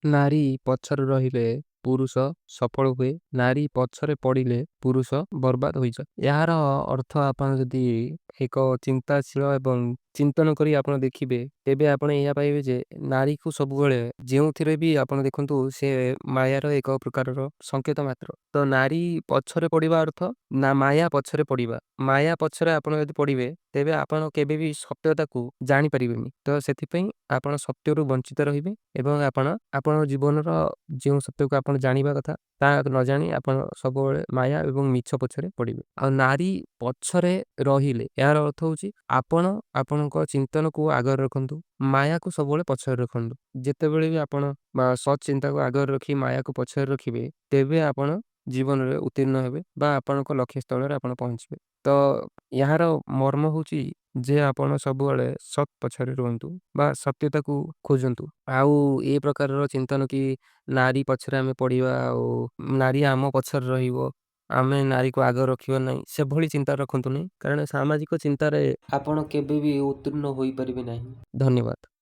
ନାରୀ ପଛରେ ରହିଲେ ପୁରୁଷ ସଫଳ ହୁଏ, ନାରୀ ପଛରେ ପଡ଼ିଲେ ପୁରୁଷ ବର୍ବାଦ ହୋଇଯାଏ। ଏହାର ଅର୍ଥ ଆପଣ ଯଦି ଏକ ଚିନ୍ତାଶୀଳ ଏବଂ ଚିନ୍ତନ କରି ଆପଣ ଦେଖିବେ, ତେବେ ଆପଣ ଏହା ପାଇବେ ଯେ ନାରୀକୁ ସବୁବେଳେ ଯେଉଁଥିରେ ବି ଆପଣ ଦେଖନ୍ତୁ, ସେ ମାୟାର ଏକ ପ୍ରକାରର ସଂକେତ ମାତ୍ର। ତ ନାରୀ ପଛରେ ପଡ଼ିବା ଅର୍ଥ ନା ମାୟା ପଛରେ ପଡ଼ିବା। ମାୟା ପଛରେ ଆପଣ ଯଦି ପଡ଼ିବେ, ତେବେ ଆପଣ କେବେ ବି ସତ୍ୟତାକୁ ଜାଣିପାରିବେନି। ତ ସେଥିପାଇଁ ଆପଣ ସତ୍ୟରୁ ବଞ୍ଚିତ ରହିବେ ଏବଂ ଆପଣ ଆପଣଙ୍କ ଜୀବନର ଯେଉଁ ସତ୍ୟକୁ ଆପଣ ଜାଣିବା କଥା, ତାହା ନ ଜାଣି ଆପଣ ସବୁବେଳେ ମାୟା ଏବଂ ମିଛ ପଛରେ ପଡ଼ିବେ। ଆଉ ନାରୀ ପଛରେ ରହିଲେ, ଏହାର ଅର୍ଥ ହେଉଛି ଆପଣ ଆପଣଙ୍କ ଚିନ୍ତନକୁ ଆଗରେ ରଖନ୍ତୁ, ମାୟାକୁ ସବୁବେଳେ ପଛରେ ରଖନ୍ତୁ। ଯେତେବେଳେ ବି ଆପଣ ସତ୍ ଚିନ୍ତାକୁ ଆଗରେ ରଖି ମାୟାକୁ ପଛରେ ରଖିବେ, ତେବେ ଆପଣ ଜୀବନରେ ଉତ୍ତୀର୍ଣ୍ଣ ହେବେ ବା ଆପଣଙ୍କ ଲକ୍ଷ୍ୟସ୍ଥଳରେ ଆପଣ ପହଞ୍ଚିବେ। ତ ଏହାର ମର୍ମ ହେଉଛି ଯେ ଆପଣ ସବୁବେଳେ ସତ୍ ପଛରେ ରୁହନ୍ତୁ ବା ସତ୍ୟତାକୁ ଖୋଜନ୍ତୁ। ଆଉ ଏ ପ୍ରକାରର ଚିନ୍ତନ କି ନାରୀ ପଛରେ ଆମେ ପଡ଼ିବା ଆଉ ନାରୀ ଆମ ପଛରେ ରହିବ, ଆମେ ନାରୀକୁ ଆଗ ରଖିବା ନାହିଁ, ସେଭଳି ଚିନ୍ତା ରଖନ୍ତୁ ନାହିଁ, କାରଣ ସାମାଜିକ ଚିନ୍ତାରେ ଆପଣ କେବେ ବି ଉତ୍ତୀର୍ଣ୍ଣ ହୋଇପାରିବେ ନାହିଁ। ଧନ୍ୟବାଦ।